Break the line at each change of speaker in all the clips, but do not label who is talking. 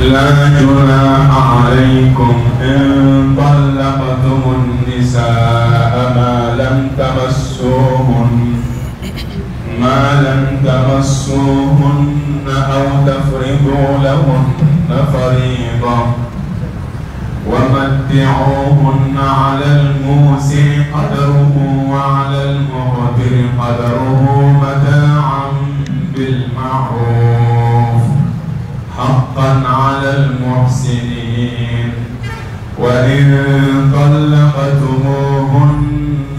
لا جناح عليكم إن طلقتم النساء ما لم تمسوهن أو تفرضوا لهن فريضة ومتعوهن على الموسع قدره وعلى المقتر قدره متاعا بالمعروف حقا على المحسنين. وإن طلقتموهن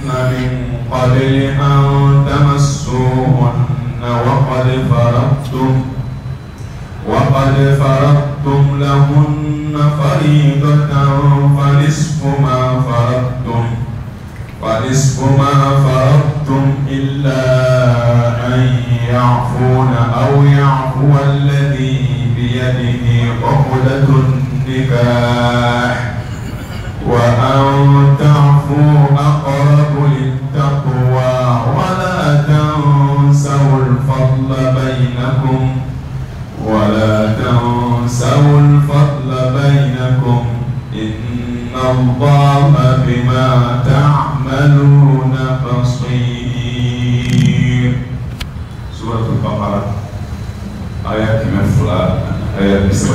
من قبل أن تمسوهن وقد فرضتم لهن فريضة فنصف ما فرضتم إلا أن يعفون أو يعفو الذي بيده عقدة النكاح وأن تعفوا أقرب للتقوى ولا تنسوا الفضل بينكم إن الله بما تعملون بصير. سورة البقرة آية 2 آية 7.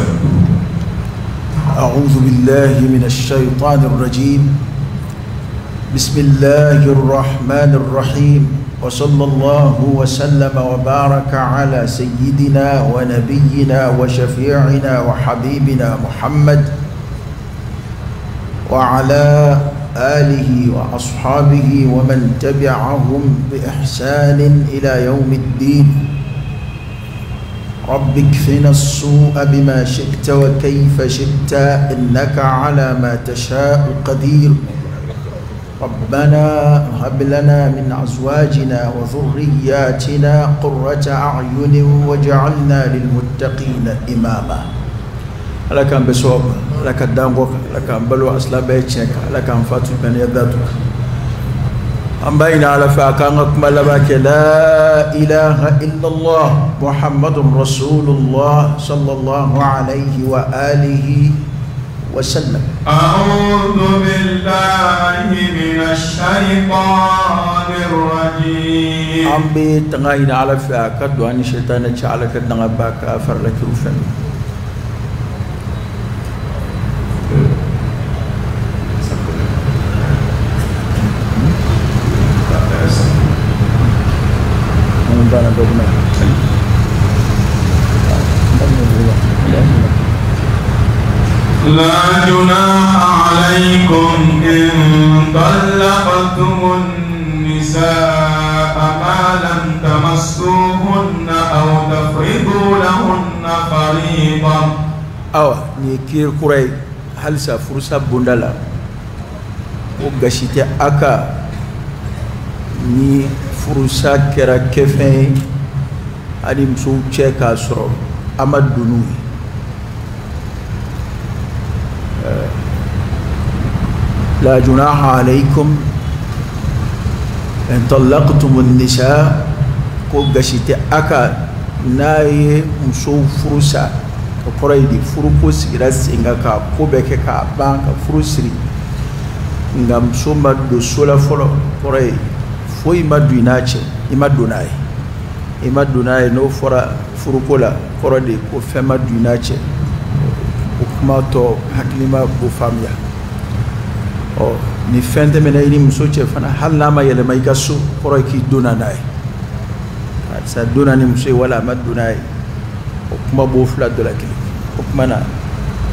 أعوذ بالله من الشيطان الرجيم. بسم الله الرحمن الرحيم، وصلى الله وسلم وبارك على سيدنا ونبينا وشفيعنا وحبيبنا محمد وعلى آله وأصحابه ومن تبعهم بإحسان إلى يوم الدين. رب اكفنا السوء بما شئت وكيف شئت إنك على ما تشاء قدير. ربنا هب لنا من أزواجنا وذرياتنا قرة أعين واجعلنا للمتقين إماما. على كان بسواب، على كان دانغوك، على كان بلو أصلا بيتشك، على كان فاتو بني ذاتك. أم بين على فاكانك ملبك لا إله إلا الله محمد رسول الله صلى الله عليه وآله وسلم.
أعوذ بالله من الشيطان الرجيم.
أم بتغاين على فاكا دواني شيطان على كدنا باكا فرلك روفن.
لا جناح عليكم إن طلقتم النساء ما لم تمسوهن أو تفرضوا لهن فريضة.
أو نيكير كوري هل سافرسا بوندالا وغشيتي أكا ni furusa kɛra kɛfɛn ye ani musow cɛ k'a sɔrɔ a ma don n'u ye. La junaha alaykum in talaqtum an-nisa, ko gasi tɛ a kan n'a ye musow furu sa, o kɔrɔ ye di furuko sigira sen kan k'a ko bɛɛ kɛ k'a ban ka furu siri, nka muso ma don so la fɔlɔ, kɔrɔ ye foyi ma don i n'a cɛ, i ma don n'a ye, i ma don n'a ye. N'o fɔra furuko la, kɔrɔ de ko fɛn ma don i n'a cɛ. O kuma tɔ hakilima b'o faamuya. Ɔ ni fɛn tɛmɛna i ni muso cɛ fana, hali n'a ma yɛlɛma i ka so, kɔrɔ ye k'i donna n'a ye. Karisa donna ni muso ye wala a ma don n'a ye, o kuma b'o fila dɔ la kelen. O kuma na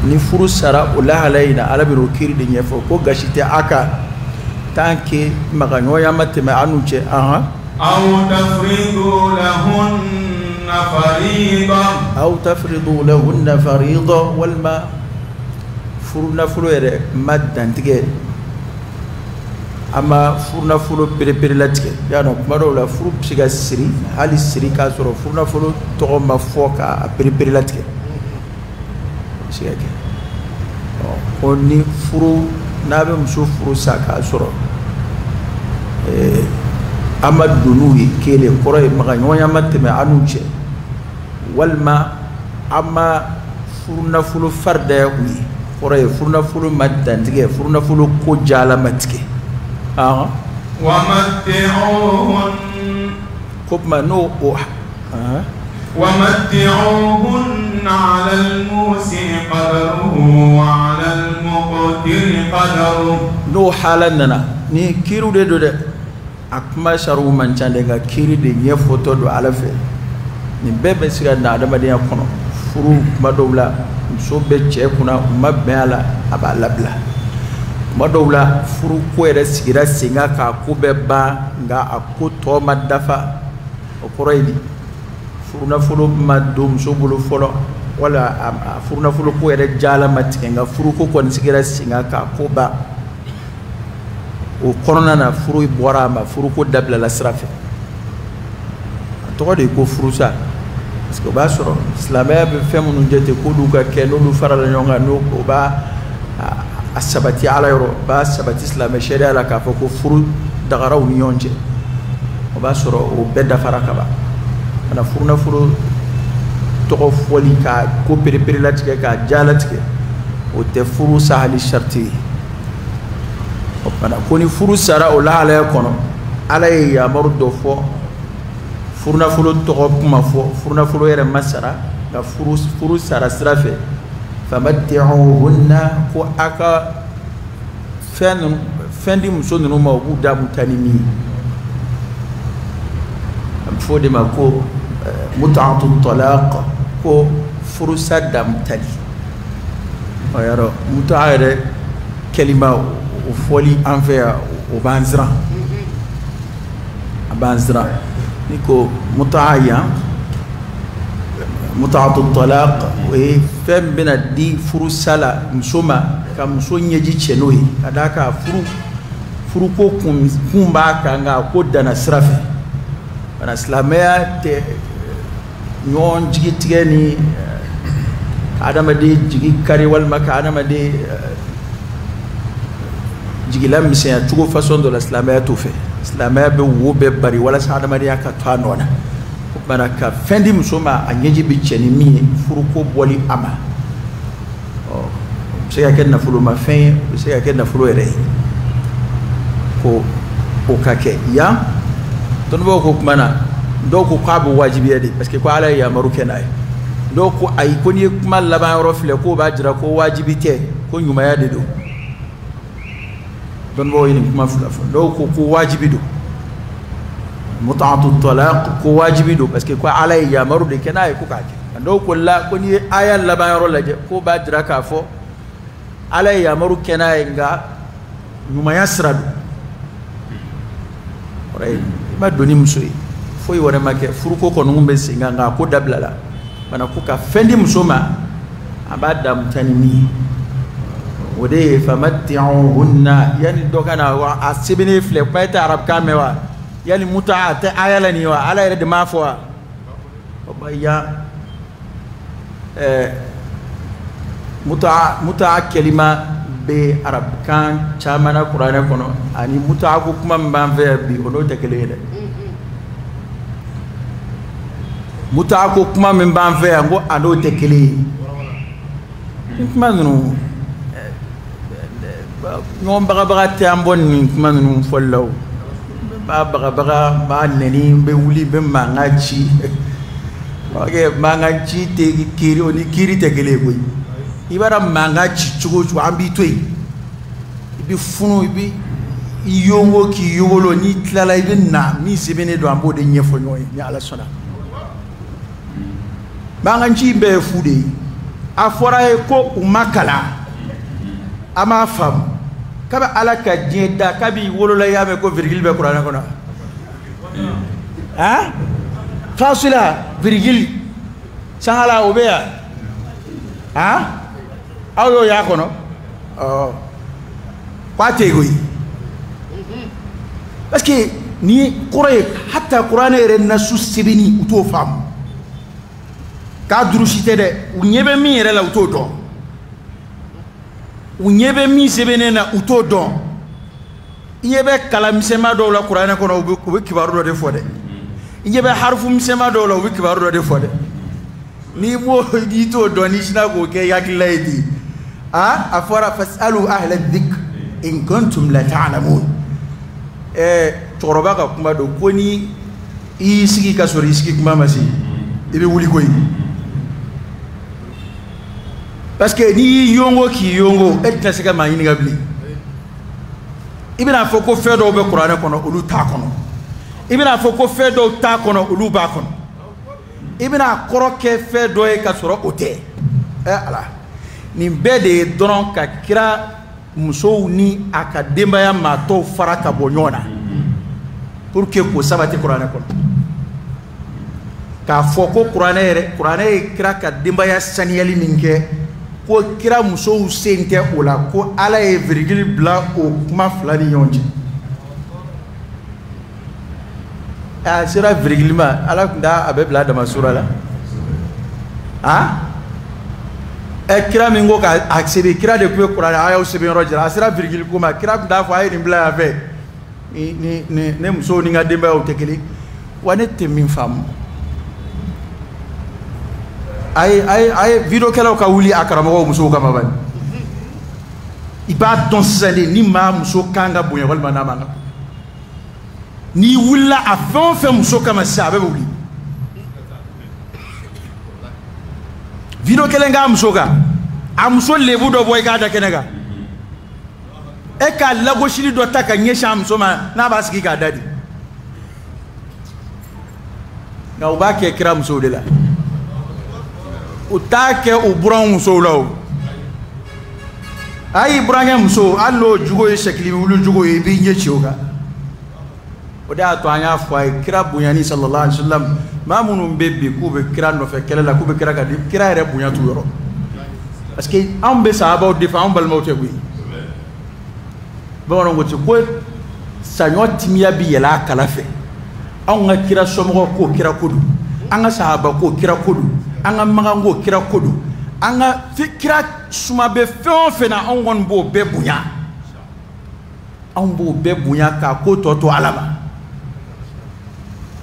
ni furu sara o lahala in na, Ala bɛ n'o kiiri de ɲɛfɔ ko gasi tɛ a kan tant que magaɲɔgɔnya ma tɛmɛ an n'u cɛ. Ahan.
Aw tafridu lahunna fariida.
Aw tafridu lahunna fariida, walima furu nafolo yɛrɛ ma dantigɛ, a ma furu nafolo perepere latigɛ. Y'a dɔn kuma dɔw la furu bɛ se ka siri, hali siri k'a sɔrɔ furu nafolo tɔgɔ ma fɔ k'a perepere latigɛ, o bɛ se ka kɛ. Ɔ ko ni furu n'a bɛ muso furu sa k'a sɔrɔ an ma don n'u ye kelen, kɔrɔ ye magaɲɔgɔnya ma tɛmɛ an n'u cɛ, walima an ma furunafolo faridaya u ye kɔrɔ ye furunafolo ma dantigɛ furunafolo ko jala ma tigɛ
ومتعوهن
ko tuma n'o o
ومتعوهن على الموسع قدره وعلى المقتر قدره
n'o hala nana ni kiiriw de don dɛ a kuma sariw man ca dɛ nka kiiri de ɲɛfɔtɔ don ala fɛ nin bɛɛ bɛ se ka na adamadenya kɔnɔ furu kuma dɔw la muso bɛ cɛ kunna u ma bɛn a la a b'a labila kuma dɔw la furu ko yɛrɛ sigira sen kan k'a ko bɛɛ ban nka a ko tɔ ma dafa o kɔrɔ ye di furunafolo ma don muso bolo fɔlɔ wala a furunafolo ko yɛrɛ jala ma tigɛ nka furuko kɔni sigira sen kan k'a ko ban o kɔnɔna na furu bɔra a ma furuko dabilala sira fɛ a tɔgɔ de ye ko furusa parce que o b'a sɔrɔ silamɛya bɛ fɛn minnu jate k'olu ka kɛ n'olu farala ɲɔgɔn kan n'o o b'a a sabati ala yɔrɔ o b'a sabati silamɛ sariya la k'a fɔ ko furu dagara u ni ɲɔgɔn cɛ o b'a sɔrɔ o bɛɛ dafara ka ban kana furunafolo tɔgɔ fɔli k'a ko pereperelatigɛ k'a jalatigɛ o tɛ furu sahali sariti ye o tuma ko ni furu sara o lahalaya kɔnɔ ala ye yamaru dɔ fɔ furunafolo tɔgɔ kuma fɔ furunafolo yɛrɛ ma sara nka furu sara sira fɛ famatti'uhunna ko a ka fɛn di muso ninnu ma u b'u da mu ta ni min ye a bɛ fɔ o de ma ko mut'atu talaq ko furusa damutali o yɔrɔ mut'a yɛrɛ kɛlima o fɔli an fɛ yan o b'an siran a b'an siran ni ko mut'a yan mut'atu talaq o ye fɛn bɛna di furusa la muso ma ka muso ɲɛji cɛ n'o ye ka d'a kan furuko kun b'a kan nka a ko danna sira fɛ bana silamɛya tɛ ɲɔgɔn jigi tigɛ ni adamaden jigi kari walima ka adamaden jigila misɛnya cogo fasɔn dɔ la silamɛya t'o fɛ silamɛya bɛ wo bɛɛ bari walasa adamadenya ka to a nɔ na o tuma ka fɛn di muso ma a ɲɛji bɛ cɛ ni min ye furuko bɔli a ma ɔ o bɛ se ka kɛ nafolomafɛn ye o bɛ se ka kɛ nafolo yɛrɛ ye ko o ka kɛ yan dɔnnibagaw ko kuma na dɔw ko k'a bɛ wajibiya de parce que ko ala ye yamaru kɛ n'a ye dɔw ko ayi ko n'i ye kuma laban yɔrɔ filɛ k'o b'a jira ko wajibi tɛ ko ɲumanya de don dɔnnibagaw ye nin kuma fila fɔ dɔw ko ko wajibi don mut'atu talaq ko wajibi don parce que ko ala ye yamaru de kɛ n'a ye ko k'a kɛ dɔw ko la ko n'i ye aya laban yɔrɔ lajɛ k'o b'a jira k'a fɔ ala ye yamaru kɛ n'a ye nka ɲumanya sira don i ma don ni muso ye foyi wɛrɛ ma kɛ furuko kɔni bɛ sen kan nka a ko dabila la bana ko ka fɛn di muso ma a b'a damuta ni min ye o de ye famatti'uhunna yanni dɔ ka na wa a sɛbɛnnen filɛ kuma e tɛ arabukan mɛn wa yanni muta a tɛ aya la nin ye wa ala yɛrɛ de m'a fɔ wa o ba yan muta kɛlima bɛ arabukan caman na kuranɛ kɔnɔ ani muta ko kuma min b'an fɛ yan bi o n'o tɛ kelen ye dɛ muta ko kuma min b'an fɛ yan ko a n'o tɛ kelen ye ni kuma ninnu ɲɔgɔn bagabaga tɛ an bɔ nin kuma ninnu fɔli la o n b'a bagabaga n b'a nɛni n bɛ wuli n bɛ mankan ci ok mankan ci tɛ kiiri o ni kiiri tɛ kelen ye koyi i b'a dɔn mankan ci cogo o cogo an b'i to yen i bɛ funu i bɛ i yongo k'i yogolo n'i tilala i bɛ na min sɛbɛnnen don an b'o de ɲɛfɔ ɲɔgɔn ye ni ala sɔnna mankan ci in bɛɛ ye fu de ye a fɔra ye ko u ma kalan a m'a faamu kabi ala ka diɲɛ da kabi wolola i y'a mɛn ko virgule bɛ kuranɛ kɔnɔ han fasila virgule sangala o bɛ yan han aw y'o y'a kɔnɔ ɔ k'a tɛ yen koyi parce que ni kɔrɔ ye hata kuranɛ yɛrɛ nasu sɛbɛnni u t'o faamu k'a durusi tɛ dɛ u ɲɛ bɛ min yɛrɛ la u t'o dɔn u ɲɛ bɛ min sɛbɛnnen na u t'o dɔn i ɲɛ bɛ kalan misɛnman dɔw la kuranɛ kɔnɔ u bɛ kibaru dɔ de fɔ dɛ i ɲɛ bɛ harifu misɛnman dɔw la u bɛ kibaru dɔ de fɔ dɛ N'i m'o n'i t'o dɔn n'i sinna k'o kɛ i hakilila ye ten a a fɔra fasalu ahla dhikr in kuntum la ta'lamun. Cɛkɔrɔba ka kuma don ko ni i y'i sigi ka sɔrɔ i sigi kuma ma se i bɛ wuli koyi parce que n'i y'i yongo k'i yongo e tɛna se ka maa ɲininka bilen. I bɛna fɔ ko fɛn dɔw bɛ kuranɛ kɔnɔ olu t'a kɔnɔ, i bɛna fɔ ko fɛn dɔw t'a kɔnɔ olu b'a kɔnɔ, i bɛna kɔrɔ kɛ fɛn dɔ ye ka sɔrɔ o tɛ. Ala nin bɛɛ de ye dɔrɔn ka kira musow ni a ka denbaya maa tɔw fara ka bɔ ɲɔgɔn na pour que k'o sabati kuranɛ kɔnɔ. K'a fɔ ko kuranɛ yɛrɛ kuranɛ ye kira ka denbaya saniyali min kɛ ko kira musow sen tɛ o la, ko ala ye virgule bila o kuma fila ni ɲɔgɔn cɛ. A sera virgule ma ala tun t'a a bɛ bila dama sura la. Kira min ko k'a sɛbɛn kira de tun bɛ kuranɛ a y'aw sɛbɛn yɔrɔ jira, a sera virgule ko ma kira tun t'a fɔ a ye nin bila yan fɛ ni ni ne musow ni n ka denbayaw tɛ kelen wa. Ne tɛ min faamu a ye vidéokɛlaw ka wuli a karamɔgɔw musow kama bani. I b'a dɔn sisan de ni maa muso kan ka bonya walima n'a man kan. N'i wulila a fɛn o fɛn muso kama sisan a bɛɛ bɛ wuli. Vidéo kelen k'a muso kan, a muso lebu dɔ bɔ i k'a da kɛnɛ kan, e k'a lagosili dɔ ta ka ɲɛsin a muso ma n'a b'a sigi k'a da di. Nka u b'a kɛ kira musow de la, u t'a kɛ u buranw musow la o. A y'i burankɛ muso hali n'o jogo ye sɛkili wulu jogo ye i b'i ɲɛ ci o kan. O de y'a to an y'a fɔ a ye kira bonyani sallallahu alaihi wa sallam, maa minnu bɛ bi k'u bɛ kira nɔfɛ kɛlɛ la k'u bɛ kira ka di kira yɛrɛ bonya t'u yɔrɔ parce que anw bɛ sahabaw de fɛ anw balimaw tɛ koyi. Bamananw ko ten ko saɲɔ timiya bi yɛlɛ a kala fɛ. Anw ka kira somɔgɔw ko kira ko don, an ka sahaba ko kira ko don, an ka magan ko kira ko don, an ka kira suma bɛ fɛn o fɛn na anw kɔni b'o bɛɛ bonya, anw b'o bɛɛ bonya k'a ko tɔ to Ala ma.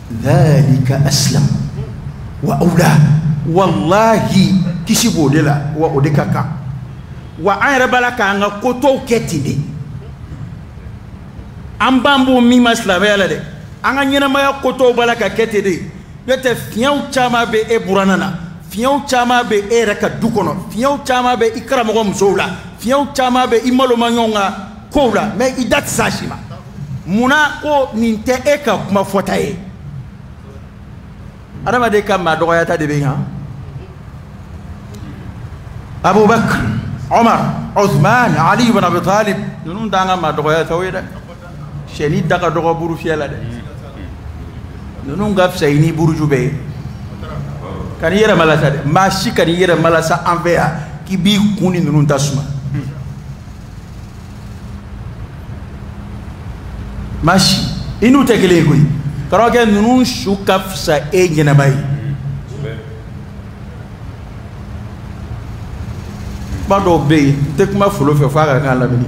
Dhalika aslam wa awla, wallahi kisi b'o de la wa o de ka kan wa an yɛrɛ b'a la k'an ka ko tɔw kɛ ten de. An b'an b'o min ma silamɛya la dɛ, an ka ɲɛnamaya ko tɔw b'a la ka kɛ ten de. N'o tɛ fiɲɛw caman bɛ e buranna na, fiɲɛw caman bɛ e yɛrɛ ka du kɔnɔ, fiɲɛw caman bɛ i karamɔgɔ musow la, fiɲɛw caman bɛ i malomaɲɔgɔnw ka kow la, mɛ i da tɛ s'a si ma. Munna ko nin tɛ e ka kuma fɔta ye? Adamaden ka maa dɔgɔyata de bɛ yen. Abubakar, Omar, Ousmane, Ali ibn Abi Talib, ninnu t'an ka maa dɔgɔyataw ye dɛ. Sɛni da ka dɔgɔ buru fiyɛ la dɛ. Ninnu ka fisa i ni buruju bɛɛ ye. Kan'i yɛrɛ malasa dɛ, maa si kan'i yɛrɛ malasa an fɛ yan k'i b'i kun ni ninnu ta suma. Maa si i n'u tɛ kelen ye koyi. Karamɔgɔkɛ ninnu su ka fisa e ɲɛnama ye. Kuma dɔw bɛ yen n tɛ kuma folo fɛ f'a ka kan lamini.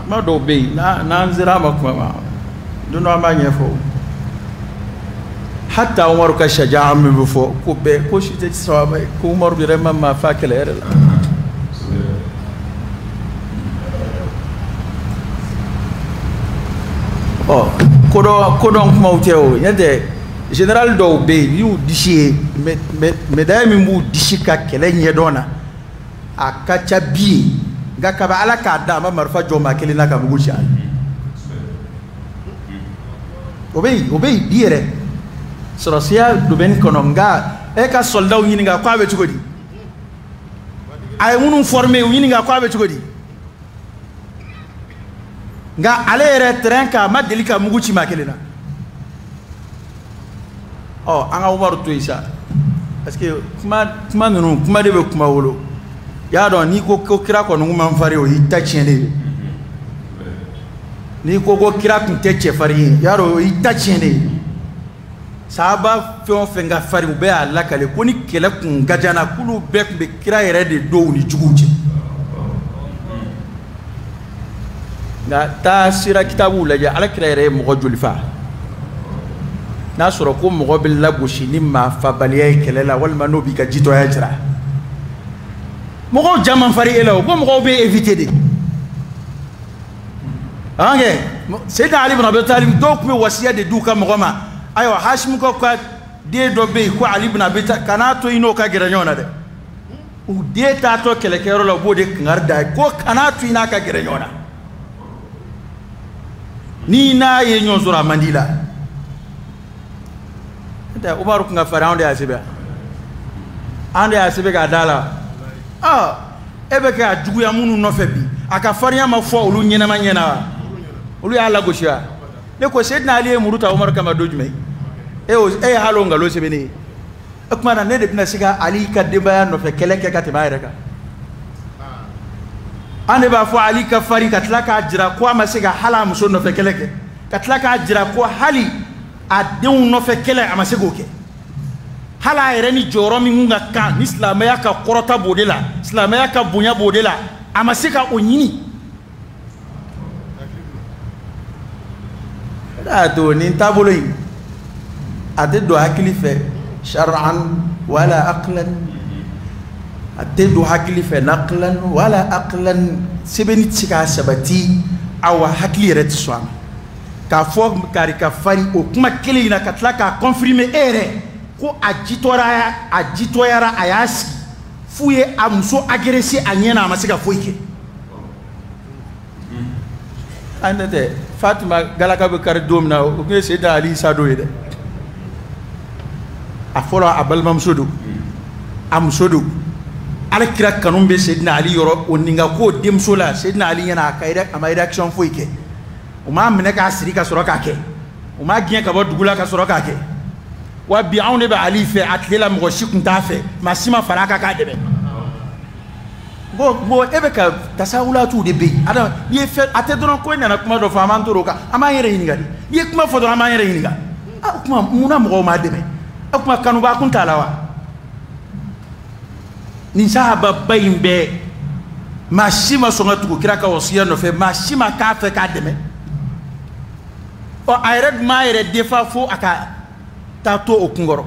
Kuma dɔw bɛ yen n'an sera a ma kuma ma don dɔ an b'a ɲɛfɔ. Hatta Umaru ka sajaa min bɛ fɔ ko bɛɛ ko si tɛ sawaba ye, ko Umaru yɛrɛ ma maa fa kɛlɛ yɛrɛ la. Ɔ kodɔn kumaw tɛ o, ɲɛ tɛ général dɔw bɛ yen n'i y'u disi ye médaille min b'u disi ka kɛlɛ ɲɛdɔn na a ka ca bi ye, nka kabi Ala k'a da a ma marifa jɔ maa kelen na ka mugu ci a la. O bɛ yen bi yɛrɛ sɔrɔsiya domaine kɔnɔ, nka e ka soldatw ɲininka k'a bɛ cogo di, a ye minnu former u ɲininka k'a bɛ cogo di, nka ale yɛrɛ terrain kan a ma deli ka mugu ci maa kelen na. Ɔ an ka Umaru to yen sa, parce que kuma ninnu kuma de bɛ kuma wolo. Y'a dɔn n'i ko ko kira kɔni kun man farin o y'i ta tiɲɛnen ye, n'i ko ko kira tun tɛ cɛfarin ye y'a dɔn o y'i ta tiɲɛnen ye. Sahaba fɛn o fɛn ka farin u bɛɛ y'a lakale ko ni kɛlɛ kun gajana k'olu bɛɛ tun bɛ kira yɛrɛ de don u ni juguw cɛ. Nka taa sira kitabuw lajɛ, Ala kira yɛrɛ ye mɔgɔ joli fa? N'a sɔrɔ ko mɔgɔ bɛ lagosi ni maafabaliya ye kɛlɛ la walima n'o b'i ka jitɔya jira mɔgɔw ja man farin e la o ko mɔgɔw bɛ éviter de an kɛ Seydina Ali ibn Abi Talib dɔw tun bɛ wasiya de d'u ka mɔgɔ ma ayiwa Hasimukaw ka den dɔ bɛ yen ko Ali ibn Abi Talib kan'a to i n'o ka gɛrɛ ɲɔgɔn na dɛ u den taatɔ kɛlɛkɛyɔrɔ la u b'o de kangari da ye ko kan'a to i n'a ka gɛrɛ ɲɔgɔn na ni n'a ye ɲɔgɔn sɔrɔ a man di la n'o tɛ Umaru tun ka farin anw de y'a sɛbɛn anw de y'a sɛbɛn k'a da la ɔ e bɛ kɛ a juguya minnu nɔfɛ bi a ka farinya ma fɔ olu ɲɛnama ɲɛna wa olu y'a lagosi wa ne ko Seydina Ali ye muru ta Umaru kama don jumɛn e ye hali o nkalon sɛbɛn ne ye o tuma na ne de bɛna se ka Ali ka denbaya nɔfɛ kɛlɛ kɛ ka tɛmɛ a yɛrɛ kan an de b'a fɔ Ali ka farin ka tila k'a jira ko a ma se ka hali a muso nɔfɛ kɛlɛ kɛ ka tila k'a jira ko hali a denw nɔfɛ kɛlɛ a ma se k'o kɛ hali a yɛrɛ ni jɔyɔrɔ min kun ka kan ni silamɛya ka kɔrɔta b'o de la silamɛya ka bonya b'o de la a ma se ka o ɲini o de y'a to nin taabolo in a tɛ don hakili fɛ shar'an wala aqlan a tɛ don hakili fɛ naqlan wala aqlan sɛbɛnni tɛ se k'a sabati awa hakili yɛrɛ tɛ sɔn a ma k'a fɔ kari ka farin o kuma kelen in na ka tila k'a confirmer e yɛrɛ ko a jitɔyara a y'a sigi f'u ye a muso agressé a ɲɛ na a ma se ka foyi kɛ an tɛ Fatima galaka bɛ kari don min na o tun ye Seydina Ali sa don ye dɛ a fɔlɔ a balimamuso don a muso don ala kira kanu bɛ Seydina Ali yɔrɔ o nin ka ko denmuso la Seydina Ali ɲɛna a ka a ma réaction foyi kɛ u m'a minɛ k'a siri ka sɔrɔ k'a kɛ u m'a gɛn ka bɔ dugu la ka sɔrɔ k'a kɛ wa bi anw de bɛ Ali fɛ a tile la mɔgɔ si tun t'a fɛ maa si ma fara a kan k'a dɛmɛ bon e bɛ ka tasawulatuw de bɛ yen adama n'i ye fɛn a tɛ dɔrɔn ko e nana kuma dɔ fɔ an b'an to o kan an b'an yɛrɛ ɲininka de n'i ye kuma fɔ dɔrɔn an b'an yɛrɛ ɲininka a o kuma munna mɔgɔw m'a dɛmɛ o kuma kanubaa kun t'a la wa nin sahababa in bɛɛ maa si ma sɔn ka tugu kira ka wasiya nɔfɛ maa si ma k'a fɛ k'a dɛmɛ ɔ a yɛrɛ dun m'a yɛrɛ defa fo a ka taa to o kunkɔrɔ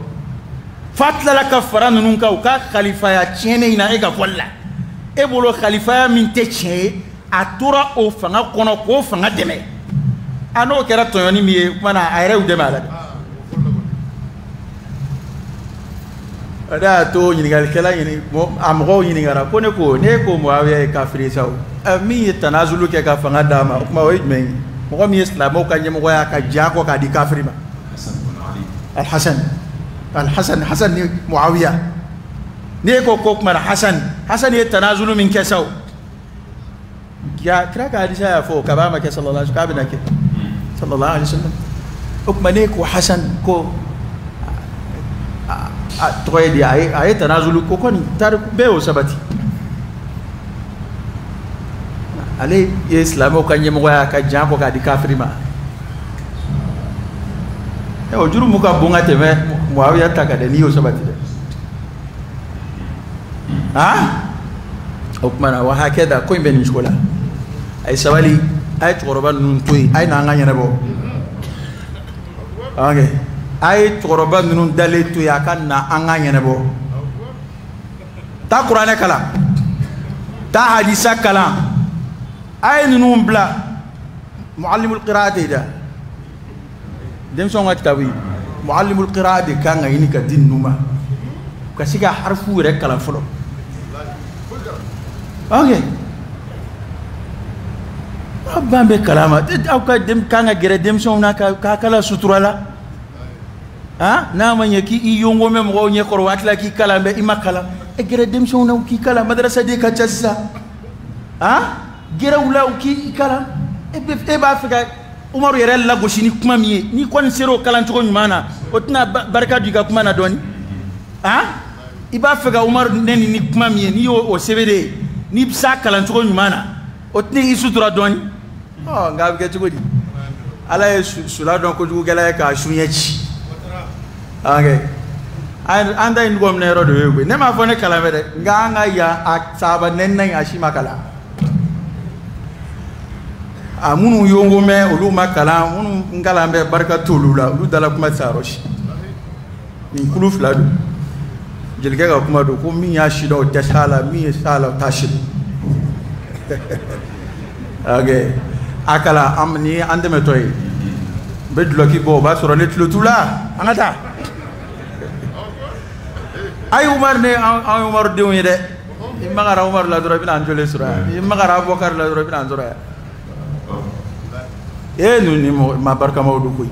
f'a tilala ka fara ninnu kan u ka kalifaya tiɲɛnen in na e ka fɔli la e bolo kalifaya min tɛ tiɲɛ ye a tora o fanga kɔnɔ k'o fanga dɛmɛ a n'o kɛra tɔɲɔni min ye o tuma na a yɛrɛ y'u dɛmɛ a la dɛ o de y'a to ɲininkalikɛla ɲini a mɔgɔw ɲininkara ko ne ko ne ko Muawiya ye kafiri ye sa o min ye tanazulu kɛ ka fanga d'a ma o tuma o ye jumɛn ye mɔgɔ min ye silamɛw ka ɲɛmɔgɔya ka jɛ a kɔ k'a di kafiri ma Al-Hasan Al-Hasan Hasan ni Muawiya ne ko ko kuma na Hasan Hasan ye tanazulu min kɛ sa o kira ka hadisa y'a fɔ kaba ma kɛ sallallahu alaihi wasallam k'a bɛna kɛ sallallahu alaihi wasallam o tuma ne ko Hasan ko a tɔgɔ ye di a ye tanazulu ko kɔni tariku bɛɛ y'o sabati ale ye silamɛw ka ɲɛmɔgɔya ka jan kɔ k'a di kafiri ma o jurumu ka bon ka tɛmɛ Muawiya ta kan dɛ n'i y'o sabati dɛ o tuma na wa hakɛ da ko in bɛ nin cogo la a ye sabali a ye cɛkɔrɔba ninnu to yen a ye n'an ka ɲɛnabɔ ok a ye cɛkɔrɔba ninnu dalen to yen a ka na an ka ɲɛnabɔ taa kuranɛ kalan taa hadisa kalan a ye ninnu bila muallimul qira'a de da denmisɛnw ka kitabu ye muallimul qira'a de kan ka ɲini ka di ninnu ma ka se ka harifu yɛrɛ kalan fɔlɔ ok aw ban bɛ kalan ma aw ka kan ka gɛrɛ denmisɛnw na k'a kala sutura la n'a ma ɲɛ k'i yongo mɛn mɔgɔw ɲɛ kɔrɔ waati la k'i kalan bɛ i ma kalan e gɛrɛ denmisɛnw na u k'i kalan madarasa den ka ca sisan gɛrɛ u la u k'i kalan e b'a fɛ ka Umaru yɛrɛ lagosi ni kuma min ye n'i kɔni sera o kalancogo ɲuman na o tɛna barika don i ka kuma na dɔɔni i b'a fɛ ka Umaru nɛni ni kuma min ye n'i y'o o sɛbɛn de ye n'i bɛ s'a kalancogo ɲuman na o tɛna i sutura dɔɔni ɔ nka a bɛ kɛ cogo di Ala ye sula dɔn kojugukɛla ye k'a su ɲɛ ci ok an ta in dɔgɔ minɛ yɔrɔ de ye koyi ne m'a fɔ ne kalan bɛ dɛ nka an ka yan a sahaba nɛnina in a si ma kalan. A minnu yongo mɛn olu ma kalan, minnu n kalan bɛ barika t'olu la, olu dala kuma tɛ se a yɔrɔ si. Nin kulu fila don. Jelikɛ ka kuma don ko min y'a si dɔn o tɛ s'a la, min ye s'a la o t'a si dɔn. Ok, a kalan an ni an dɛmɛtɔ ye. N bɛ dulɔki bɔ o b'a sɔrɔ ne tulo t'u la, an ka taa. A ye Umaru ne an ye Umaru denw ye dɛ. I magara Umaru la dɔrɔn i bɛna an jɔlen sɔrɔ yan. I magara Abubakari la dɔrɔn i bɛna an sɔrɔ yan. E ninnu ni mɔgɔ maa barikamaw don koyi.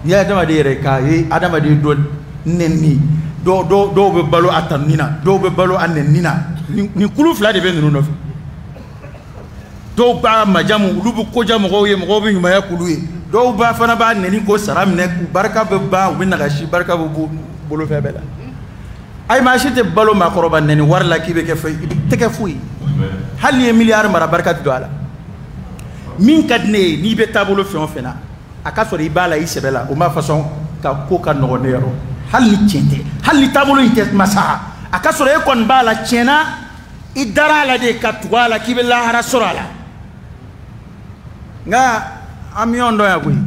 N'i ye adamaden yɛrɛ k'a ye adamaden dɔ nɛni, dɔw bɛ balo a tanuni na, dɔw bɛ balo a nɛni na. Nin kulu fila de bɛ ninnu nɔfɛ. Dɔw b'a majamu, olu bɛ koja mɔgɔw ye, mɔgɔw bɛ ɲumanya k'olu ye. Dɔw b'a fana b'a nɛni ko sara minɛ, k'u barika bɛ ban, u bɛ nagasi, barika bɛ bɔ bolofɛn bɛɛ la. Ayi, maa si tɛ balo maakɔrɔba nɛni wari la k'i bɛ kɛ fɛn, i tɛ kɛ foyi ye. Hali n'i ye miliyari mara, barika tɛ don a la. Min ka di ne ye, n'i bɛ taabolo fɛn o fɛn na, a ka sɔrɔ i b'a la i sɛbɛ la, o ma fasɔn ka ko ka nɔgɔn ne yɔrɔ. Hali ni tiɲɛ tɛ, hali ni taabolo in tɛ masa, a ka sɔrɔ e kɔni b'a la tiɲɛ na, i dara a la de ka tugu a la k'i bɛ lahara sɔrɔ a la. Nka an bɛ ɲɔgɔn dɔn yan koyi.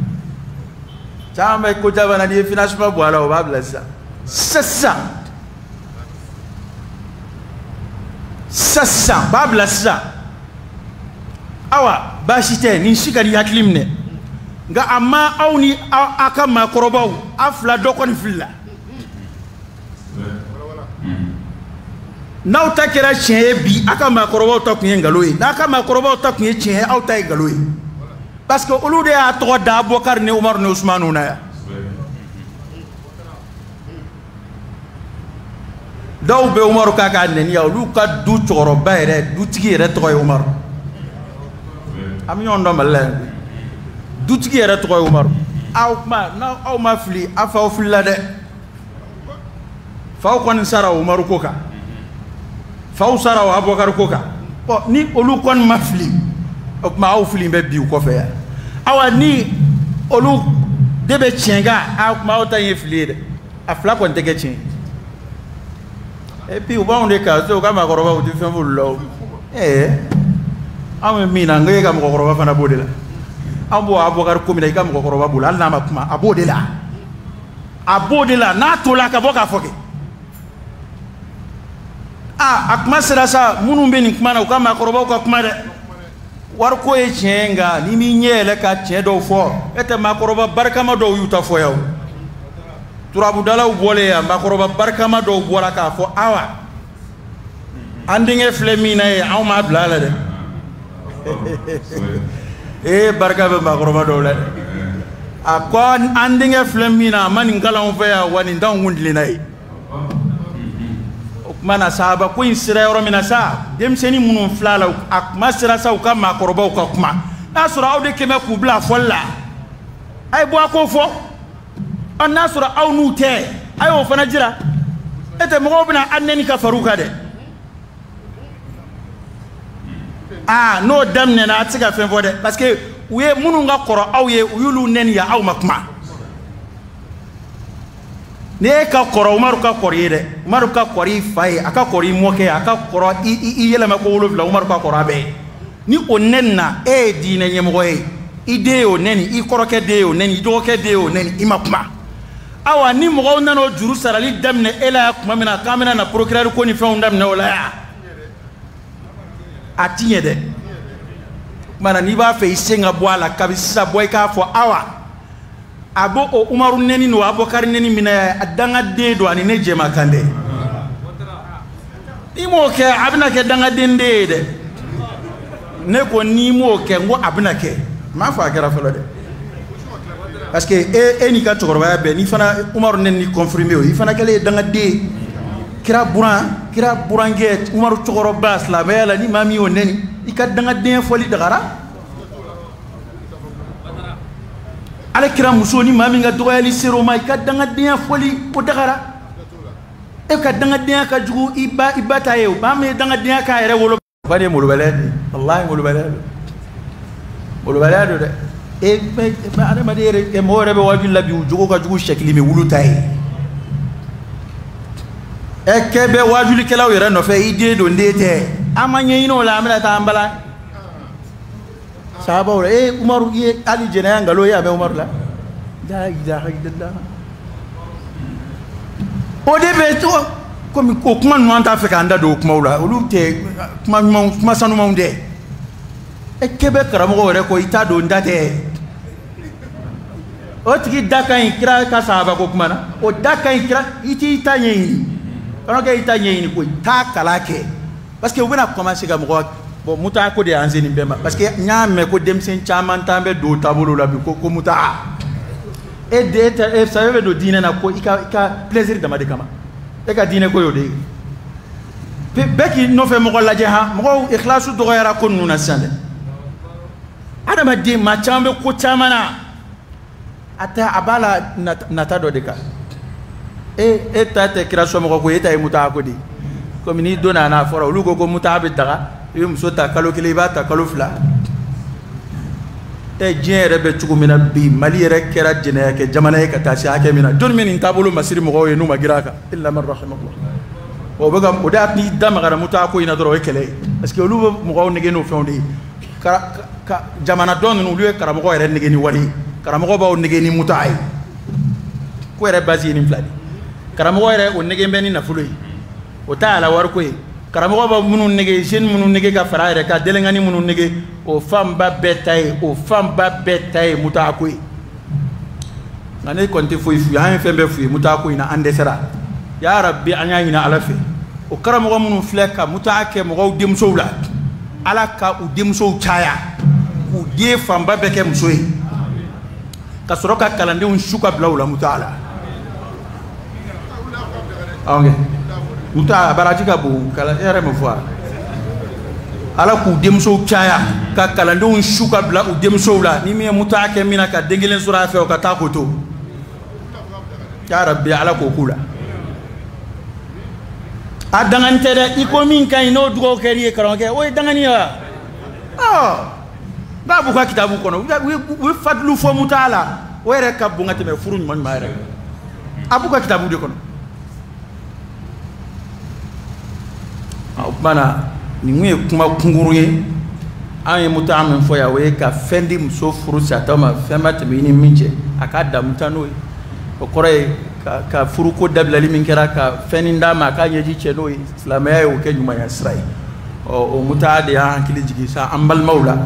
Caman bɛ ko caman na, n'i ye financement bɔ a la, o b'a bila sisan. Sisan sisan sisan b'a bila sisan. Awa baasi tɛ, nin si ka n'i hakili minɛ. Nka a ma aw ni aw ka maakɔrɔbaw, aw fila dɔ kɔni filila. N'aw ta kɛra tiɲɛ ye bi, aw ka maakɔrɔbaw ta tun ye nkalon ye. N'a ka maakɔrɔbaw ta tun ye tiɲɛ ye, aw ta ye nkalon ye. Parce que olu de y'a tɔgɔ da Abubakari ni Umaru ni Usumanu na yan. Dɔw bɛ Umaru k'a ka nɛni yan, olu ka du cɛkɔrɔba yɛrɛ, dutigi yɛrɛ tɔgɔ ye Umaru. An bɛ ɲɔgɔn dɔn Mali la yan koyi. Dutigi yɛrɛ tɔgɔ ye Umaru. Aw kuma n'aw ma fili, aw faw filila dɛ. Faw kɔni sara Umaru ko kan. Faw sara o Abubakari ko kan. Bon, ni olu kɔni ma fili, o tuma aw fili bɛ bi u kɔfɛ yan. Awa ni olu de bɛ tiɲɛ kan, a tuma aw ta in ye fili ye dɛ. A fila kɔni tɛ kɛ tiɲɛ ye. Et puis u b'anw de kan, u ka maakɔrɔbaw u tɛ fɛn f'olu la o. Ɛɛ anw bɛ min na, n ko e ka mɔgɔkɔrɔba fana b'o de la. Anw b'o Abubakari ko min na, i ka mɔgɔkɔrɔba b'o la, hali n'a ma kuma, a b'o de la. A b'o de la, n'a tola ka bɔ k'a fɔ kɛ. Aa, a kuma sera sa, minnu bɛ nin kuma na, u ka maakɔrɔbaw ka kuma dɛ. Wariko ye tiɲɛ ye, nka n'i m'i ɲɛ yɛlɛ ka tiɲɛ dɔw fɔ, e tɛ maakɔrɔba barikama dɔw y'u ta fɔ yan o. Turabudalaw bɔlen yan, maakɔrɔba barikama dɔw bɔra k'a fɔ awa, an denkɛ filɛ min na ye, anw m'a bila a la dɛ. Ee barika bɛ maakɔrɔba dɔw la dɛ. A ko an denkɛ filɛ min na, a ma nin kalan anw fɛ yan, wa nin t'anw kun tilenna ye. O tuma na sahaba ko in sera yɔrɔ min na sa, denmisɛnnin minnu filɛ a la, a kuma sera sa u ka maakɔrɔbaw ka kuma. N'a sɔrɔ aw de kɛmɛ k'u bila fɔli la, a ye bɔ a k'o fɔ. Ɔ n'a sɔrɔ aw n'u tɛ, a y'o fana jira. E tɛ mɔgɔw bɛna an nɛni ka far'u kan dɛ. Aa n'o daminɛna, a tɛ se ka fɛn fɔ dɛ, parce que u ye minnu ka kɔrɔ aw ye, u y'olu nɛni yan, aw ma kuma. N'e ka kɔrɔ Umaru ka kɔrɔ ye dɛ, Umaru ka kɔrɔ i fa ye, a ka kɔrɔ i mɔkɛ ye, a ka kɔrɔ i yɛlɛma ko 7, Umaru ka kɔrɔ a bɛɛ ye. Ni o nɛni na, e ye diinɛ ɲɛmɔgɔ ye, i den y'o nɛni, i kɔrɔkɛ den y'o nɛni, i dɔgɔkɛ den y'o nɛni, i ma kuma. Awa ni mɔgɔw nana o juru sarali daminɛ e la yan tuma min na, k'an bɛna na procureur ko ni fɛnw daminɛ o la yan, a ti ɲɛ dɛ. O tuma na n'i b'a fɛ i sen ka bɔ a la kabi sisan, bɔ i k'a fɔ awa, a b'o o Umaru nɛni n'o Abubakari nɛni minɛ, a dangaden don, ani ne jɛma kan dɛ. N'i m'o kɛ, a bɛna kɛ dangaden den ye dɛ. Ne ko n'i m'o kɛ, n ko a bɛna kɛ. N m'a fɔ a kɛra fɔlɔ dɛ. Parce que e n'i ka cɛkɔrɔbaya bɛɛ, n'i fana Umaru nɛni confirmé o, i fana kɛlen ye dangaden ye. Kira buran, kira burankɛ Umaru cɛkɔrɔba silamɛya la, ni maa min y'o nɛni, i ka dangadenya fɔli dagara. Ale kira muso, ni maa min ka dɔgɔyali ser'o ma, i ka dangadenya fɔli o dagara. E ka dangadenya ka jugu i ba ta ye o. Maa min ye dangadenya k'a yɛrɛ wolo, ba de ye molobaliya de ye. Walahi molobaliya don, molobaliya don dɛ. E adamaden yɛrɛ, mɔgɔ yɛrɛ bɛ waajuli la bi, u jogo ka jugu sɛkili min wulu ta ye. Ɛ kɛ bɛ waajulikɛlaw yɛrɛ nɔfɛ, i den don, den tɛ. An ma ɲɛɲini o la, an bɛna taa an bala. Sahabaw la e Umaru i ye hali jɛnɛya nkalon ye a bɛ Umaru la la ilaha illallah o de bɛ to komi o kuma ninnu an t'a fɛ k'an da don o kumaw la olu tɛ kuma ɲumanw kuma sanumanw tɛ e k'e bɛ karamɔgɔ yɛrɛ kɔ i t'a don n da tɛ o tigi da ka ɲi kira ka sahaba ko kuma na o da ka ɲi kira i t'i ta ɲɛɲini kana kɛ i ta ɲɛɲini koyi taa kalan kɛ parce que u bɛna commencer ka mɔgɔ bon muta ko de y'an se nin bɛɛ ma parce que n y'a mɛn ko denmisɛn caman t'an bɛ don taabolo la bi ko ko muta e de e sɛbɛ bɛ don diinɛ na ko i ka plaisir dama de kama e ka diinɛ ko y'o de ye bɛɛ k'i nɔfɛ mɔgɔ lajɛ han mɔgɔw ikhlasu dɔgɔyara ko ninnu na sisan dɛ adamaden maa caman bɛ ko caman na a ta a b'a la nata dɔ de kan e ta tɛ kira somɔgɔ ko e ta ye muta ko de ye komi n'i donna a n'a fɔra olu ko ko muta bɛ daga i bɛ muso ta kalo kelen i b'a ta kalo fila ɛ diɲɛ yɛrɛ bɛ cogo min na bi Mali yɛrɛ kɛra jɛnɛya kɛ jamana ye ka taa se hakɛ min na jɔnni bɛ nin taabolo masiri mɔgɔw ye n'u ma girin a kan illa man rahimallah o bɛ ka o de y'a n'i da magara muta ko in na dɔrɔn o ye kɛlɛ ye parce que olu bɛ mɔgɔw nege n'o fɛnw de ye ka jamana dɔ ninnu olu ye karamɔgɔ yɛrɛ nege ni wari ye karamɔgɔ b'aw nege ni muta ye ko yɛrɛ base ye nin fila de karamɔgɔ yɛrɛ o nege bɛ ni nafolo ye o t'a la wariko ye karamɔgɔ b'a minnu nege jeune minnu nege ka fara a yɛrɛ kan délinquant minnu nege o fanba bɛɛ ta ye o fanba bɛɛ ta ye muta ko ye nka ne kɔni tɛ foyi f'u ye an ye fɛn bɛɛ f'u ye muta ko in na an dɛsɛra ya rabbi an y'a ɲini Ala fɛ o karamɔgɔ minnu filɛ ka muta kɛ mɔgɔw denmusow la Ala ka u denmusow caya k'u den fanba bɛɛ kɛ muso ye ka sɔrɔ ka kalandenw su ka bila u la muta la ok muta baraji ka bon kalan e yɛrɛ m'o fɔ wa Ala k'u denmusow caya ka kalandenw su ka bila u denmusow la ni min ye muta kɛ min na ka den kelen sɔrɔ a fɛ o ka taa k'o to ya rabbi Ala k'o k'u la a dangani tɛ dɛ i ko min ka ɲi n'o dugawu kɛr'i ye karamɔgɔkɛ o ye dangani ye wa ɔ n'a b'u ka kitabu kɔnɔ u ye fadulu fɔ muta la o yɛrɛ ka bon ka tɛmɛ furu ɲuman ɲuman yɛrɛ a b'u ka kitabu de kɔnɔ o tuma na nin kun ye kuma kunkurun ye an ye muta min fɔ yan o ye ka fɛn di muso furu satɔ ma fɛn ma tɛmɛ i ni min cɛ a k'a damu ta n'o ye o kɔrɔ ye ka furuko dabilali min kɛra ka fɛn d'a ma a k'a ɲɛji cɛ n'o ye silamɛya y'o kɛ ɲumanya sira ye ɔ o muta de y'an hakili jigin sa an balimaw la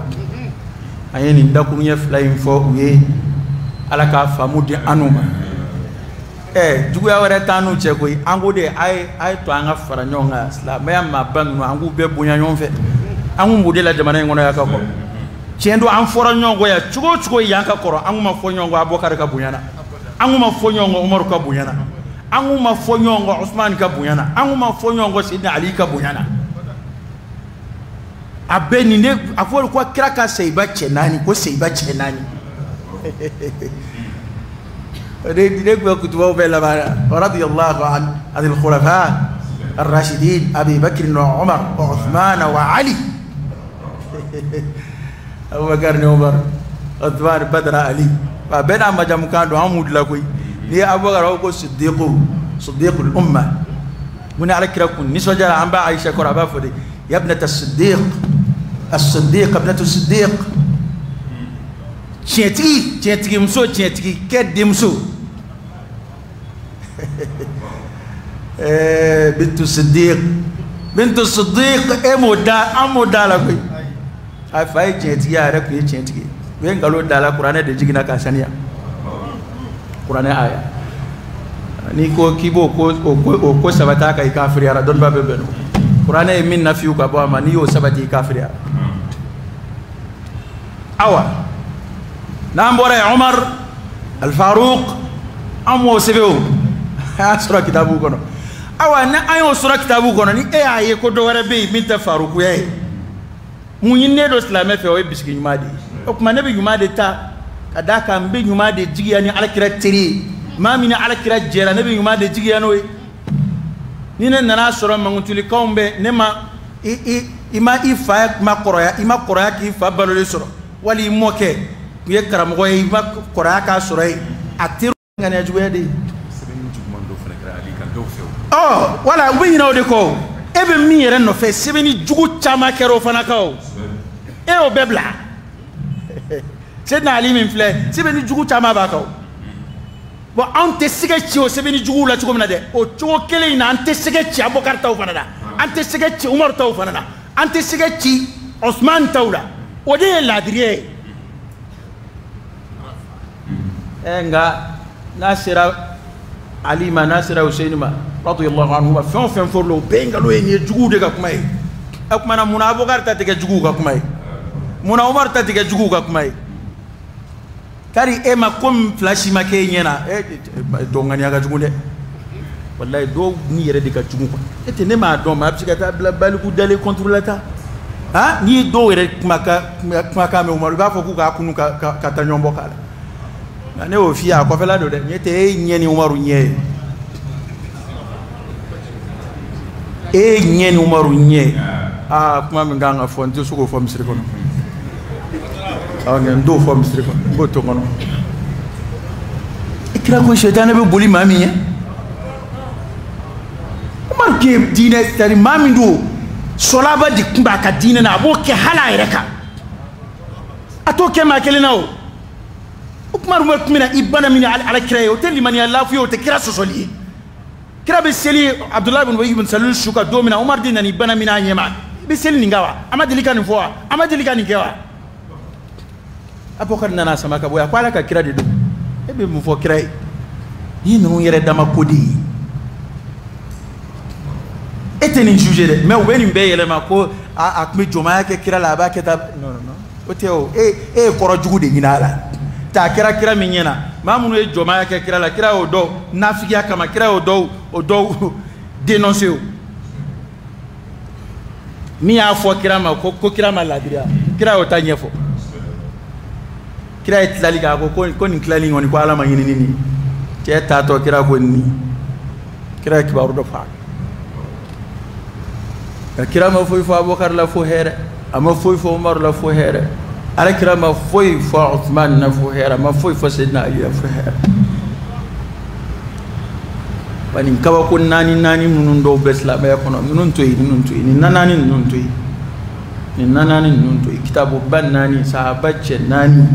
an ye nin dakuruɲɛ fila in fɔ u ye Ala k'a faamu di an n'u ma ɛ juguya wɛrɛ t'an n'u cɛ koyi an ko de a ye to an ka fara ɲɔgɔn kan silamɛya maaba ninnu an k'u bɛɛ bonya ɲɔgɔn fɛ an kun b'o de la jamana in kɔnɔ yan ka kɔrɔ tiɲɛ don an fɔra ɲɔgɔn kɔ yan cogo o cogo yan ka kɔrɔ an kun ma fɔ ɲɔgɔn kɔ Abubakar ka bonya na an kun ma fɔ ɲɔgɔn kɔ Umaru ka bonya na an kun ma fɔ ɲɔgɔn kɔ Usumani ka bonya na an kun ma fɔ ɲɔgɔn kɔ Seydina Ali ka bonya na a bɛɛ nin de a fɔ ko kira ka seyiba cɛ naani ko seyiba cɛ naani ne tun bɛ kutubaw bɛɛ laban na radiyallahu anil khulafa ar-rashidin Abi Bakr wa Umar wa Uthman wa Ali Abubakar ni Umar Uthman Badra Ali a bɛɛ n'a majamukan don an m'u dilan koyi n'i ye Abubakar ko Siddiqu Siddiqul umma mun ni Ala kira kun nisɔndiyara an b'a Ayisa kɔrɔ a b'a fɔ de ya ibnata Siddiq as-Siddiq ibnatu Siddiq tiɲɛtigi tiɲɛtigi muso tiɲɛtigi kɛ denmuso bintu Siddiq bintu Siddiq e m'o da an m'o da la koyi a fa ye tiɲɛtigi a yɛrɛ tun ye tiɲɛtigi ye u ye nkalon da la kuranɛ de jiginna k'a saniya kuranɛ aya n'i ko k'i b'o ko sabati a kan i kafiriyara dɔnnibaa bɛ bɛn n'o kuranɛ ye min nafiyu ka bɔ a ma n'i y'o sabati i kafiriyara awa n'an bɔra yen Umar Al-Faruq an m'o sɛbɛn o an y'a sɔrɔ kitabu kɔnɔ awa ni an y'o sɔrɔ kitabu kɔnɔ ni e y'a ye ko dɔ wɛrɛ bɛ yen min tɛ Farukuya ye mun ɲininen don silamɛ fɛ o ye bisigi ɲuman de ye o tuma ne bɛ ɲuman de ta ka d'a kan n bɛ ɲuman de jigiya ni Alakira teri ye maa min ni Alakira jɛra ne bɛ ɲuman de jigiya n'o ye ni ne nana sɔrɔ mankutulikanw bɛ ne ma i ma i fa ma kɔrɔya i ma kɔrɔya k'i fa balolen sɔrɔ wali i mɔkɛ kun ye karamɔgɔ ye i ma kɔrɔya k'a sɔrɔ yen a teri ŋaniya juguya de ye.
Sɛbɛnni juguman dɔ fana kɛra Ali kan dɔw fɛ o.
Ɔ wala u bɛ ɲinɛ o de kɔ o e bɛ min yɛrɛ nɔfɛ sɛbɛnni jugu caman kɛra o fana kan o e y'o bɛɛ bila Seydina Ali min filɛ sɛbɛnni jugu caman b'a kan o. Bon anw tɛ sɛgɛ ci o sɛbɛnni juguw la cogo min na dɛ, o cogo kelen in na an tɛ sɛgɛ ci Abubakar taw fana la, an tɛ sɛgɛ ci Umaru taw fana la, an tɛ sɛgɛ ci Osman taw la. O de ye laadiriya ye. Nka n'a sera Ali ma, n'a sera Hussein ma radiyallahu anhu ma, fɛn o fɛn fɔr'o la o bɛɛ ye nkalon ye. Nin ye juguw de ka kuma ye. O tuma na munna Abubakar ta tɛ kɛ juguw ka kuma ye? Munna Umaru ta tɛ kɛ juguw ka kuma ye? Kari e ma komi fila si ma k'e ɲɛ na, dɔw ŋaniya ka jugu dɛ, walayi dɔw ni yɛrɛ de ka jugu quoi. E tɛ ne m'a dɔn, ma a bɛ se ka taa bila baliku dalen contre la tan. Han, n'i ye dɔw yɛrɛ kumakan mɛn Umaru, i b'a fɔ k'u k'a kunu ka taa ɲɔgɔn bɔ k'a la. Nka ne y'o f'i ye a kɔfɛla don dɛ, ɲɛ tɛ e ɲɛ ni Umaru ɲɛ ye, e ɲɛ ni Umaru ɲɛ ye. Aa kuma min kan ka fɔ n tɛ se k'o fɔ misiri kɔnɔ. Nka n t'o fɔ misiri kɔnɔ, n b'o to kɔnɔ. I kira ko sɛtanɛ bɛ boli maa min ye. Umaru tun ye diinɛ, c'est à dire maa min don sɔlaba de tun b'a ka diinɛ na, a b'o kɛ hali a yɛrɛ kan, a t'o kɛ maa kelen na o. O kuma tun bɛ na i bana min ala kira ye, o tɛ limaniya lafu ye, o tɛ kira sɔsɔli ye. Kira bɛ seli Abdulayi bin Ubayi bin Salul su kan don min na, Umaru de nana i bana min a ɲɛ ma, i bɛ seli nin kan wa? A ma deli ka nin fɔ wa? A ma deli ka nin kɛ wa? Abubakar nana sama ka bɔ yan, a ko ala ka kira de don, e bɛ mun fɔ kira ye? Ni ninnu yɛrɛ dama ko de ye, e tɛ nin juger dɛ, mais u bɛ nin bɛɛ yɛlɛma ko a tun bɛ jɔnmaya kɛ kira la, a b'a kɛ tan. Non non non, o tɛ o. E ye kɔrɔ jugu de ɲini a la. Ta kɛra kira min ɲɛna, maa minnu ye jɔnmaya kɛ kira la, kira y'o dɔw nafigiya kama, kira y'o dɔw dénoncer o. Min y'a fɔ kira ma ko kira ma laadiriya, kira y'o ta ɲɛfɔ. Kira ye tilali kɛ, a ko nin tilali in kɔni ko ala ma ɲini ni nin cɛ taatɔ, kira ko nin kira ye kibaru dɔ fɔ a kan. Kira ma foyi fɔ Abubakar la fo hɛrɛ, a ma foyi fɔ Umaru la fo hɛrɛ, ala kira ma foyi fɔ Usman na fo hɛrɛ, a ma foyi fɔ Seydina Ali la fo hɛrɛ. Wa nin kabako naani naani minnu dɔw bɛ silamɛya kɔnɔ, ninnu to yen, ninnu to yen, nin naani ninnu to yen, nin naani ninnu to yen, kitabuba naani, sahaba cɛ naani,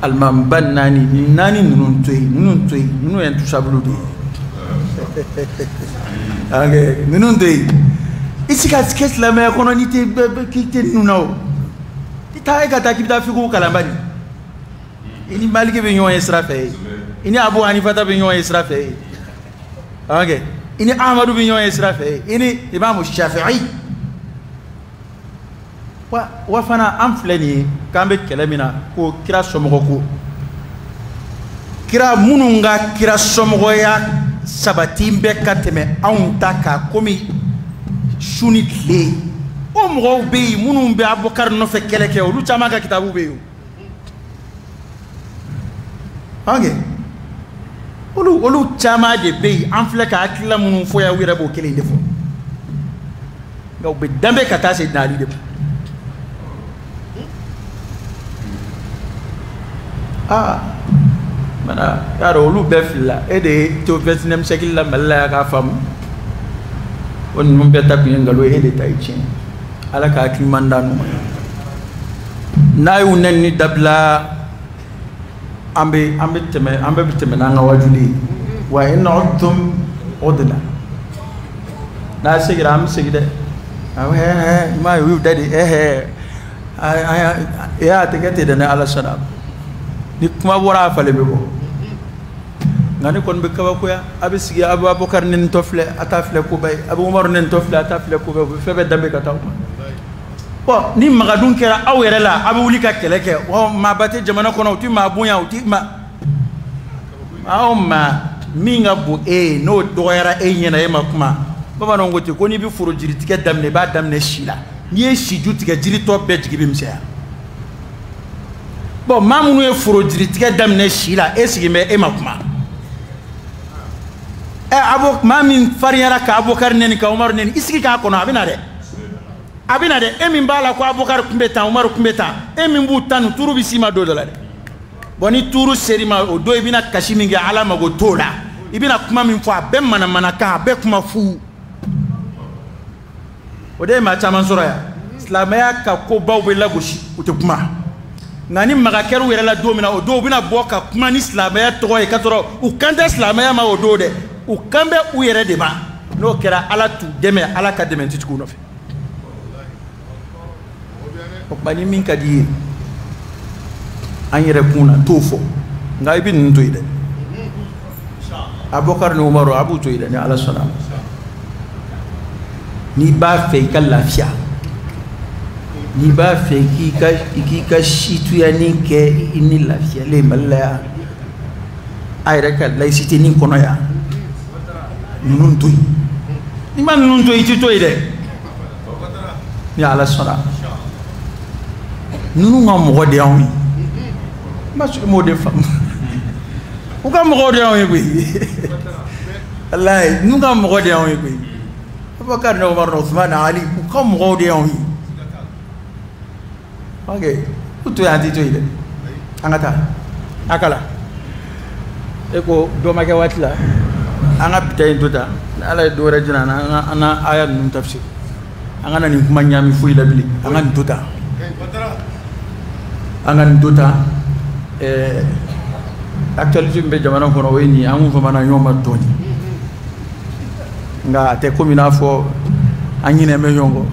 alimamiba naani, nin naani ninnu to yen, ninnu to yen, ninnu ye intouchable de ye. Ninnu to yen. I se ka kɛ silamɛya kɔnɔ n'i tɛ k'i tɛ ninnu na o. I taa e ka taa k'i bɛ taa fikihu kalan bani. I ni Maliki bɛ ɲɔgɔn ye sira fɛ yen, i ni Abu Hanifata bɛ ɲɔgɔn ye sira fɛ yen, i ni Ahmadu bɛ ɲɔgɔn ye sira fɛ yen, i ni Imamu Shafi'i. Wa fana an filɛ nin ye k'an bɛ kɛlɛ min na ko kira somɔgɔ ko, kira minnu ka kira somɔgɔya sabati bɛ ka tɛmɛ anw ta kan komi su ni tile, o mɔgɔw bɛ yen minnu bɛ Abubakar nɔfɛ kɛlɛ kɛ, olu caman ka kitabu bɛ yen o. Olu caman de bɛ yen, an filɛ ka hakilila minnu fɔ yan, u yɛrɛ b'o kelen de fɔ, nka u bɛ danbe ka taa Seydina Ali de ma. Aa mana y'a dɔn olu bɛɛ filila, e de ye to 21e siècle la Mali la yan k'a faamu. O ninnu bɛɛ ta tun ye nkalon ye, e de ta ye tiɲɛ. Ala ka hakili ɲuman d'an ma. N'a y'u nɛni dabila, an bɛ tɛmɛ, an bɛɛ bɛ tɛmɛ n'an ka wajuli ye. Wa in udtum udna, n'a seginna an bɛ segin dɛ. Awɔ hɛ i m'a ye u y'u da de hɛ e y'a tɛ kɛ ten dɛ, ni Ala sɔnna. Ni kuma bɔra a falen bɛ bɔ. Nka ne kɔni bɛ kabakoya, a bɛ sigi a bɛ Abubakar nɛnitɔ filɛ, a t'a filɛ koba ye, a bɛ Umaru nɛnitɔ filɛ, a t'a filɛ koba ye, u bɛ fɛn bɛɛ danbe ka taa o ma. Bon ni magadun kɛra aw yɛrɛ la, a bɛ wuli ka kɛlɛ kɛ. Ɔ maaba tɛ jamana kɔnɔ, u tɛ maa bonya, u tɛ maa o maa min ka bon e ye n'o dɔgɔyara e ɲɛna e ma kuma. Bamananw ko ten ko n'i bɛ foro jiritigɛ daminɛ, i b'a daminɛ si la. N'i ye siju tigɛ, jiritɔ bɛɛ jigi bɛ misɛnya. Bon maa minnu ye foro jiritigɛ daminɛ si la, e sigilen bɛ e ma kuma. Ɛ maa min farinyara ka Abubakar nɛni ka Umaru nɛni, i sigi k'a kɔnɔ, a bɛ na dɛ. A bɛ na dɛ. E min b'a la ko Abubakar tun bɛ tan, Umaru tun bɛ tan, e min b'u tan nin tuuru bɛ s'i ma don dɔ la dɛ. Bon ni tuuru ser'i ma o don, i bɛna kasi min kɛ Ala mago t'o la. I bɛna kuma min fɔ a bɛɛ manamanakan, a bɛɛ kuma fu. O de ye maa caman sɔrɔ yan. Silamɛya ka kobaw bɛ lagosi, u tɛ kuma. Nka ni maga kɛr'u yɛrɛ la don min na, o don u bɛna bɔ ka kuma ni silamɛya tɔgɔ ye, k'a sɔrɔ u kan tɛ silamɛya ma o don dɛ, u kan bɛ u yɛrɛ de ma. N'o kɛra, Ala t'u dɛmɛ, Ala ka dɛmɛ tɛ tugu u nɔfɛ. O tuma ni min ka di i ye an yɛrɛ kun na, t'o fɔ, nka i bɛ ninnu to yen dɛ. Abubakar ni Umaru, a b'u to yen dɛ, ni Ala sɔnna a ma. N'i b'a fɛ i ka lafiya, n'i b'a fɛ k'i ka situyani kɛ i ni lafiyalen Mali la yan, a yɛrɛ ka laïcité nin kɔnɔ yan, ninnu to yen. N'i ma ninnu to yen, i tɛ to yen dɛ, ni Ala sɔnna. Ninnu ka mɔgɔ de y'anw ye. N ma sɔn m'o de faamu. U ka mɔgɔw de y'anw ye koyi. Walayi, ninnu ka mɔgɔ de y'anw ye koyi. Abubakar ni Umaru ni Usumani ni Ali, u ka mɔgɔw de y'anw ye. Ok, u to yen, an tɛ to yen dɛ. An ka taa. A kala. E ko dɔ ma kɛ waati la. An ka bi ta in to tan. Ni Ala ye dɔ wɛrɛ jira an na, an na aya ninnu tafsir. An kana nin kuma ɲaami foyi la bilen. An ka nin to tan. An ka nin to tan. Actualité min bɛ jamana kɔnɔ, o ye nin ye. An kun famana ɲɔgɔn ma dɔɔnin. Nka a tɛ komi i n'a fɔ an ɲinɛ bɛ ɲɔgɔn kɔ.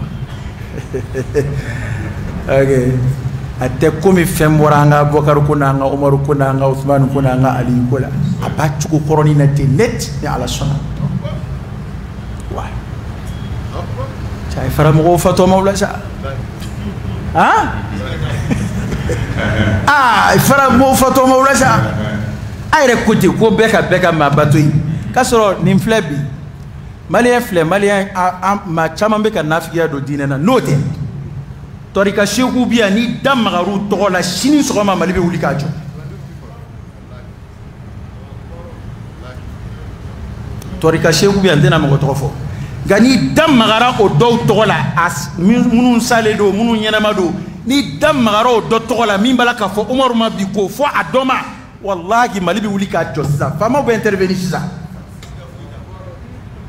Ok, a tɛ komi fɛn bɔra an ka Abubakar ko n'an ka Umaru ko n'an ka Usumani ko n'an ka Ali ko la. A b'a cogo kɔrɔnin na ten net, ni Ala sɔnna. Wa cɛ, a ye fara mɔgɔw fatɔmaw la sa. Han? Aa, fara mɔgɔw fatɔmaw la sa. A yɛrɛ ko ten ko bɛɛ ka maaba to yen. K'a sɔrɔ nin filɛ bi. Maliyɛn filɛ, maliyɛn maa caman bɛ ka nafigiya don diinɛ na, n'o tɛ. Tɔrika seku bi yan, n'i da magar'u tɔgɔ la sini sɔgɔma, Mali bɛ wuli k'a jɔ. Tɔrika seku bi yan, n tɛna mɔgɔ tɔgɔ fɔ, nka n'i da magara o dɔw tɔgɔ la, a minnu salen don, minnu ɲɛnama don, n'i da magara o dɔ tɔgɔ la min b'a la k'a fɔ Umaru ma bi k'o fɔ a dɔ ma, walahi Mali bɛ wuli k'a jɔ sisan. Faamaw bɛ intervenir sisan.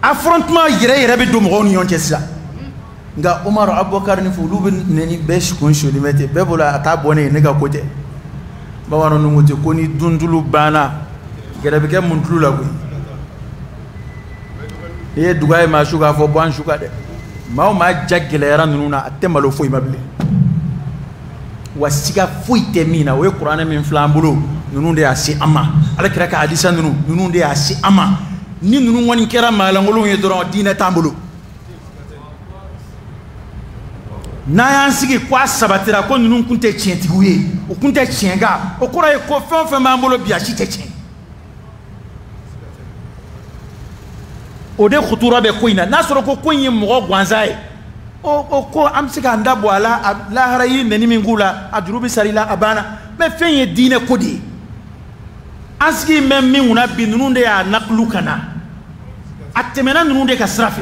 Affrontement yɛrɛ yɛrɛ bɛ don mɔgɔw ni ɲɔgɔn cɛ sisan. Nka Umaru, Abubakar ni fo, olu bɛ nɛni bɛɛ kun soli bɛ ten, bɛɛ bolo a t'a bɔ ne ye, ne ka ko tɛ. Bamananw ko ten ko ni duntulu banna, gɛrɛ bɛ kɛ mun tulu la koyi. N'i ye duga ye maa su k'a fɔ bɔ an su kan dɛ. Maa o maa ja gɛlɛyara ninnu na, a tɛ malo foyi ma bilen. Wa siga foyi tɛ min na, o ye kuranɛ min filɛ an bolo, ninnu de y'a se an ma. Ala kira ka hadisa ninnu, ninnu de y'a se an ma. Ni ninnu kɔni kɛra maalankolonw ye dɔrɔn, diinɛ t'an bolo. N'an y'an sigi ko a sabatira ko ninnu kun tɛ tiɲɛtigiw ye, u kun tɛ tiɲɛ kan, o kɔrɔ ye ko fɛn o fɛn b'an bolo bi, a si tɛ tiɲɛ. O de kutura bɛ ko in na. N'a sɔrɔ ko ko in ye mɔgɔ gansan ye, o ko an bɛ se k'an da bɔ a la, a lahara y'i nɛni min k'u la, a juru bɛ sara i la, a banna. Mɛ fɛn ye diinɛ ko de ye. An sigi bɛ min kunna bi, ninnu de y'a nakulu ka na. A tɛmɛna ninnu de ka sira fɛ.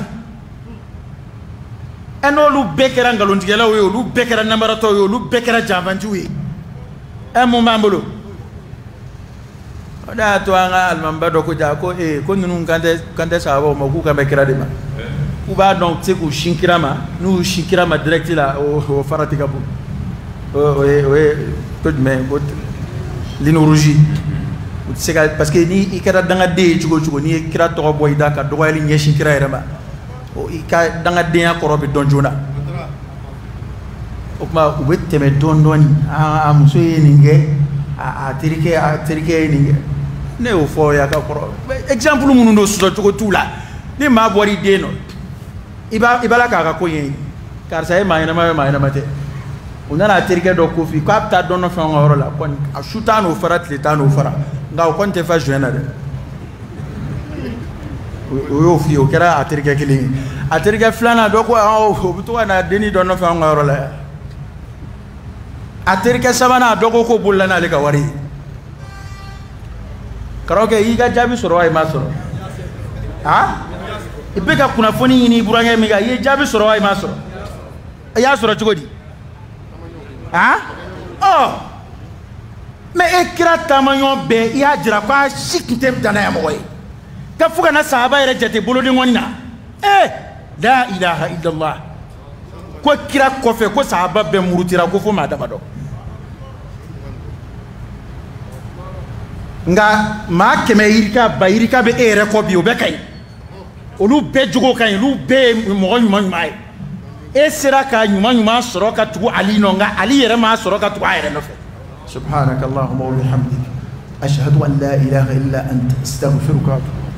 Ɛ, n'olu bɛɛ kɛra nkalontigɛlaw ye, olu bɛɛ kɛra namaratɔw ye, olu bɛɛ kɛra janfantiw ye, ɛ, mun b'an bolo? O de y'a to an ka alimamiba dɔ ko ja ko ee, ko ninnu kan tɛ sahabaw ma, k'u kan bɛ kira de ma. K'u b'a dɔn u tɛ se k'u sin kira ma, n'u y'u sin kira ma direct la, o farati ka bon. O ye ko jumɛn ye? Ko ligne rouge. U tɛ se ka, parce que ni i kɛra dangaden ye cogo o cogo, n'i ye kira tɔgɔ bɔ i da ka dɔgɔyali ɲɛsin kira yɛrɛ ma, i ka dangadenya kɔrɔ bɛ dɔn joona. O tuma u bɛ tɛmɛ dɔɔni dɔɔni. A muso ye nin kɛ, a terikɛ ye nin kɛ. Ne y'o fɔ ya ka kɔrɔ. Exemple minnu don, sɔsɔ cogo t'u la. Ni maa bɔra i den nɔ, i b'a la k'a ka ko ɲɛɲini. Karisa ye maa ɲɛnama ye, maa ɲɛnama tɛ. U nana a terikɛ dɔ ko f'i k'a bɛ taa dɔ nɔfɛ an ka yɔrɔ la. Kɔni a su t'a n'o fara, tile t'a n'o fara. Nka o kɔni tɛ fa joint na dɛ. O y'o f'i ye, o kɛra a terikɛ kelen ye. A terikɛ filanan dɔ ko o bɛ to ka na denni dɔ nɔfɛ an ka yɔrɔ la yan. A terikɛ sabanan dɔ ko k'o bolila n'ale ka wari ye. Karamɔgɔkɛ, y'i ka jaabi sɔrɔ wa i m'a sɔrɔ? Han? I bɛ ka kunnafoni ɲini i burankɛ min kan, i ye jaabi sɔrɔ wa i m'a sɔrɔ? I y'a sɔrɔ cogo di? Han? Ɔ, mɛ e kira taamaɲɔgɔn bɛɛ, i y'a jira k'a si tun tɛ danaya mɔgɔ ye. Ka fo ka na sahaba yɛrɛ jate bolodenkɔni na. La ilaha illallah. Ko kira kɔfɛ ko sahaba bɛɛ murutira ko fo maa damadɔ.
Nka maa 100 yirika ba yirika bɛ e yɛrɛ kɔ bi o bɛɛ ka ɲi olu bɛɛ jogo ka ɲi olu bɛɛ ye mɔgɔ ɲuman ɲuman ye e sera ka ɲuman ɲuman sɔrɔ ka tugu Ali nɔ nka Ali yɛrɛ m'a sɔrɔ ka tugu a yɛrɛ nɔfɛ.
Subhanaka Allahumma wa bihamdik ashhadu an la ilaha illa anta astaghfiruka wa atubu.